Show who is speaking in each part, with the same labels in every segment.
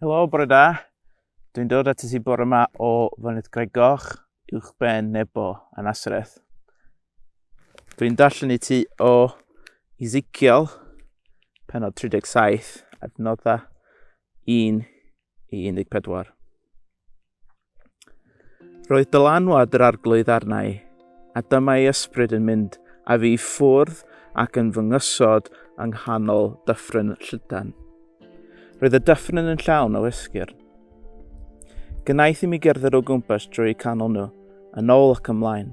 Speaker 1: Helo, bore da. Dwi'n dod at ti bore yma o Fynydd Gregoch, uwchben Nebo a Nasareth. Dwi'n darllen i ti o Ezekiel, penod 37, adnodda 1 i 14. Roedd dylanwad yr arglwydd arna i, a dyma ei ysbryd yn mynd â fi i ffwrdd ac yn fy ngysod yng nghanol dyffryn llydan. Roedd y dyffryn yn llawn o esgyrn. Gwnaeth i mi gerdded o gwmpas drwy eu canol nhw, yn ôl ac ymlaen.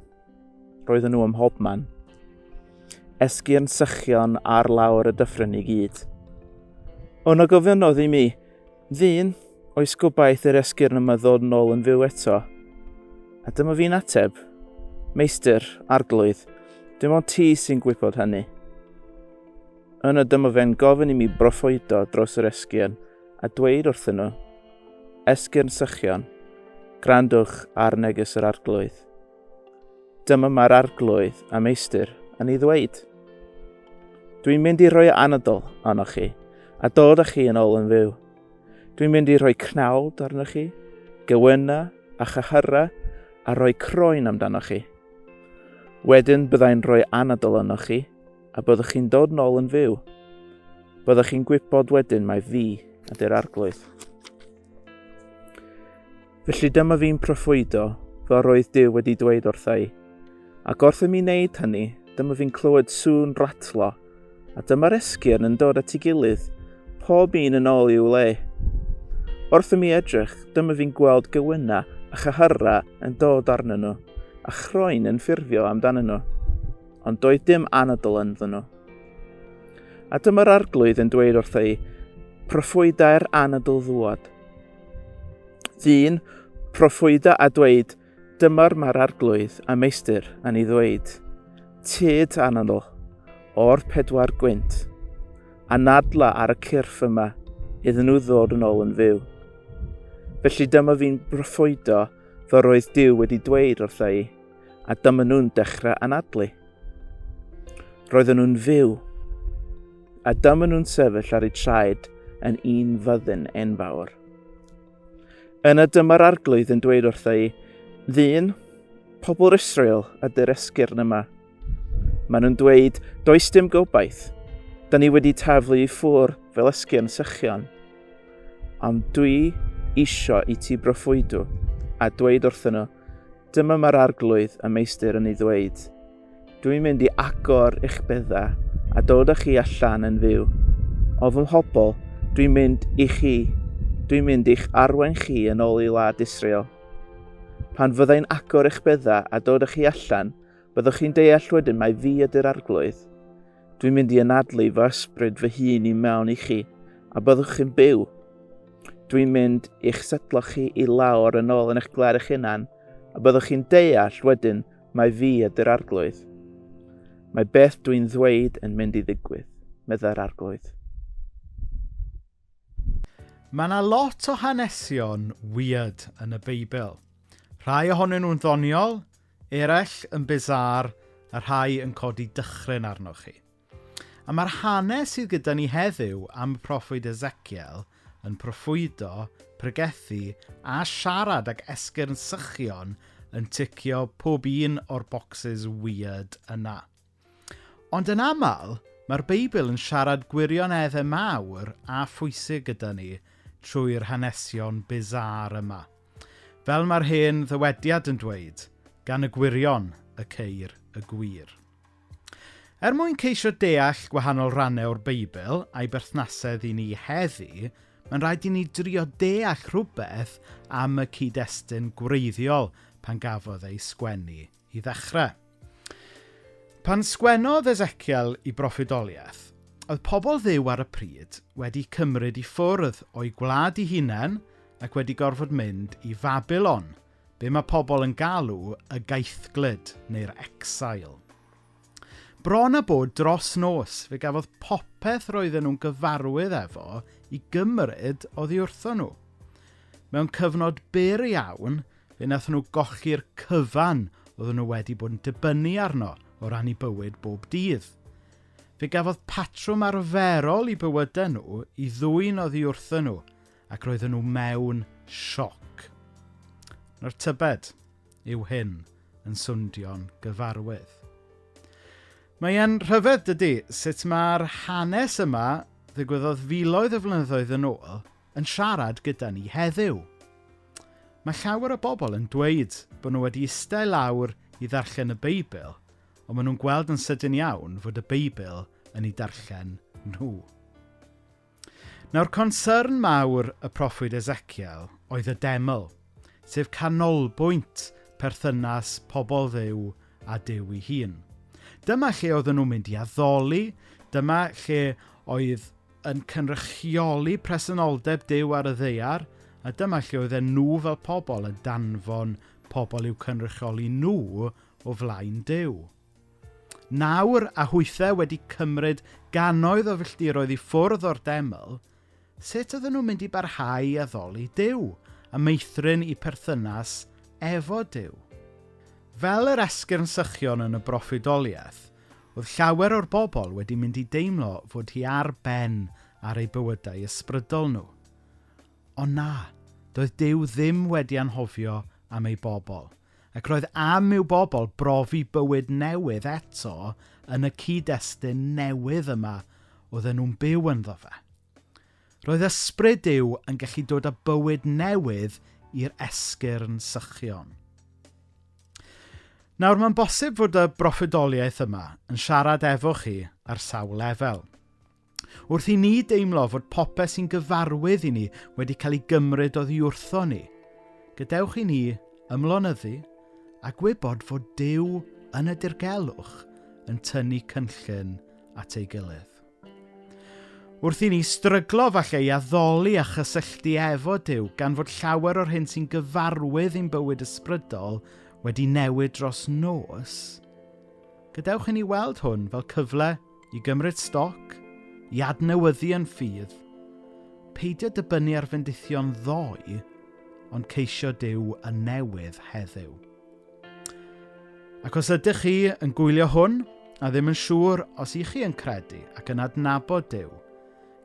Speaker 1: Roedden nhw ym mhobman. Esgyrn sychion ar lawr y dyffryn i gyd. Yna gofynnodd i mi, Ddyn, oes gobaith i'r esgyrn yma ddod yn ôl yn fyw eto? A dyma fi'n ateb, Meistr, arglwydd, dim ond ti sy'n gwybod hynny. Yna dyma fe'n gofyn i mi broffwydo dros yr esgyrn a dweud wrthyn nhw, Esgyrn sychion, gwrandwch ar neges yr arglwydd. Dyma mae'r arglwydd a meistr yn ei ddweud. Dwi'n mynd i roi anadl arnoch chi a dod â chi yn ôl yn fyw. Dwi'n mynd i roi cnawd arnoch chi, gewyna a chyhyrau a rhoi croen amdanoch chi. Wedyn byddai'n rhoi anadl arnoch chi a byddwch chi'n dod nôl yn fyw. Byddwch chi'n gwybod wedyn mai fi ydy'r arglwydd. Felly dyma fi'n proffwydo fel roedd Duw wedi dweud wrtha i. Ac wrth i mi wneud hynny, dyma fi'n clywed sŵn ratlo, a dyma'r esgyrn yn dod at ei gilydd, pob un yn ôl i'w le. Wrth i mi edrych, dyma fi'n gweld gewynnau a chyhyrau yn dod arnyn nhw, a chroen yn ffurfio amdanyn nhw. Ond doedd dim anadl ynddyn nhw. A dyma'r arglwydd yn dweud wrtha i, proffwydai'r anadl ddwad. Ddyn, proffwyda a dweud, dyma'r mae'r arglwydd a meistr yn ei ddweud. Tyd anadl, o'r pedwar gwynt, anadla ar y cyrff yma, iddyn nhw ddod yn ôl yn fyw. Felly dyma fi'n proffwydo fel roedd Duw wedi dweud wrtha i, a dyma nhw'n dechrau anadlu. Roedden nhw'n fyw, a dyma nhw'n sefyll ar eu traed yn un fyddin enfawr. Yna dyma'r arglwydd yn dweud wrtha i, Ddyn, pobl Israel ydy'r esgyrn yma. Maen nhw'n dweud, does dim gobaith. Da ni wedi taflu i ffwr fel esgyrn sychion. Ond dwi isio i ti broffwydw a dweud wrthyn nhw, Dyma mae'r arglwydd y meistr yn ei ddweud. Dwi'n mynd i agor eich beddau a dod â chi allan yn fyw. O fy mhobl, dwi'n mynd i chi. Dwi'n mynd i'ch arwain chi yn ôl i wlad Israel. Pan fyddai'n agor eich beddau a dod â chi allan, byddwch chi'n deall wedyn mai fi ydy'r arglwydd. Dwi'n mynd i anadlu fy ysbryd fy hun i mewn i chi, a byddwch chi'n byw. Dwi'n mynd i'ch setlo chi i lawr yn ôl yn eich gwlad eich hunan, a byddwch chi'n deall wedyn mai fi ydy'r arglwydd. Mae beth dwi'n ddweud yn mynd i ddigwydd, meddai'r arglwydd.
Speaker 2: Mae yna lot o hanesion weird yn y Beibl. Rhai ohonyn nhw'n ddoniol, eraill yn bizarre, a rhai yn codi dychryn arnoch chi. A mae'r hanes sydd gyda ni heddiw am y proffwyd Ezekiel yn proffwydo, pregethu a siarad ag esgyrn sychion yn ticio pob un o'r boxes weird yna. Ond yn aml, mae'r Beibl yn siarad gwirioneddau mawr a phwysig gyda ni trwy'r hanesion bizarre yma. Fel mae'r hen ddywediad yn dweud, gan y gwirion y ceir y gwir. Er mwyn ceisio deall gwahanol rannau o'r Beibl a'i berthnasedd i ni heddi, mae'n rhaid i ni drio deall rhywbeth am y cyd-destun gwreiddiol pan gafodd ei sgwennu i ddechrau. Pan sgwennodd Ezekiel i broffwydoliaeth, oedd pobl Dduw ar y pryd wedi cymryd i ffwrdd o'i gwlad i hunain ac wedi gorfod mynd i Fabilon, be mae pobl yn galw y gaethglud neu'r exile. Bron a bod dros nos, fe gafodd popeth roedden nhw'n gyfarwydd efo i gymryd oddi wrthon nhw. Mewn cyfnod byr iawn, fe wnaethon nhw golli'r cyfan oedden nhw wedi bod yn dibynnu arno o ran eu bywyd bob dydd. Fe gafodd patrwm arferol i bywydau nhw i ddwyn oddi wrthyn nhw, ac roedden nhw mewn sioc. Nawr tybed yw hyn yn swndio'n gyfarwydd. Mae e'n rhyfedd dydy sut mae'r hanes yma ddigwyddodd filoedd o flynyddoedd yn ôl yn siarad gyda ni heddiw. Mae llawer o bobl yn dweud bod nhw wedi eistedd lawr i ddarllen y Beibl, ond maen nhw'n gweld yn sydyn iawn fod y Beibl yn ei darllen nhw. Nawr, concern mawr y proffwyd Ezekiel oedd y deml, sef canolbwynt perthynas pobl Dduw a Duw ei hun. Dyma lle oedden nhw'n mynd i addoli, dyma lle oedd yn cynrychioli presenoldeb Duw ar y ddaear, a dyma lle oedden nhw fel pobl yn danfon pobl i'w cynrychioli nhw o flaen Duw. Nawr a hwythau wedi cymryd gannoedd o filltiroedd i ffwrdd o'r deml, sut oedden nhw'n mynd i barhau i addoli Duw a meithrin eu perthynas efo Duw? Fel yr esgyrn sychion yn y broffwydoliaeth, oedd llawer o'r bobl wedi mynd i deimlo fod hi ar ben ar eu bywydau ysbrydol nhw. Ond na, doedd Duw ddim wedi anghofio am ei bobl. Ac roedd am i'w bobl brofi bywyd newydd eto yn y cyd-destun newydd yma oedden nhw'n byw ynddo fe. Roedd ysbryd Duw yn gallu dod â bywyd newydd i'r esgyrn sychion. Nawr, mae'n bosib fod y broffwydoliaeth yma yn siarad efo chi ar sawl lefel. Wrth i ni deimlo fod popeth sy'n gyfarwydd i ni wedi cael ei gymryd oddi wrtho ni, gadewch i ni ymlonyddu a gwybod fod Duw yn y dirgelwch yn tynnu cynllun at ei gilydd. Wrth i ni stryglo falle i addoli a chysylltu efo Duw, gan fod llawer o'r hyn sy'n gyfarwydd i'n bywyd ysbrydol wedi newid dros nos, gadewch i ni weld hwn fel cyfle i gymryd stoc, i adnewyddu yn ffydd, peidio dibynnu ar fendithion ddoe, ond ceisio Duw yn newydd heddiw. Ac os ydych chi yn gwylio hwn, a ddim yn siŵr os ych chi yn credu ac yn adnabod Duw,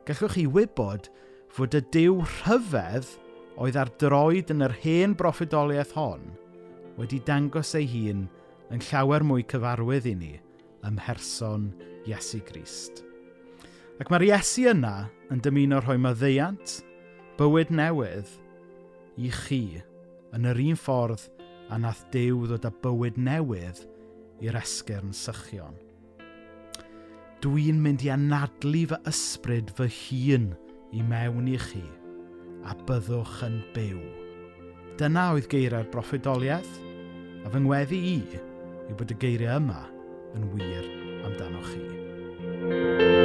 Speaker 2: gallwch chi wybod fod y Duw rhyfedd oedd ar droed yn yr hen broffwydoliaeth hon wedi dangos ei hun yn llawer mwy cyfarwydd i ni ym mherson Iesu Grist. Ac mae'r Iesu yna yn dymuno rhoi maddeuant, bywyd newydd i chi yn yr un ffordd a nath Duw ddod â bywyd newydd i'r esgyrn sychion. Dwi'n mynd i anadlu fy ysbryd fy hun i mewn i chi, a byddwch yn byw. Dyna oedd geiriau'r broffwydoliaeth, a fy ngweddi i yw bod y geiriau yma yn wir amdanoch chi.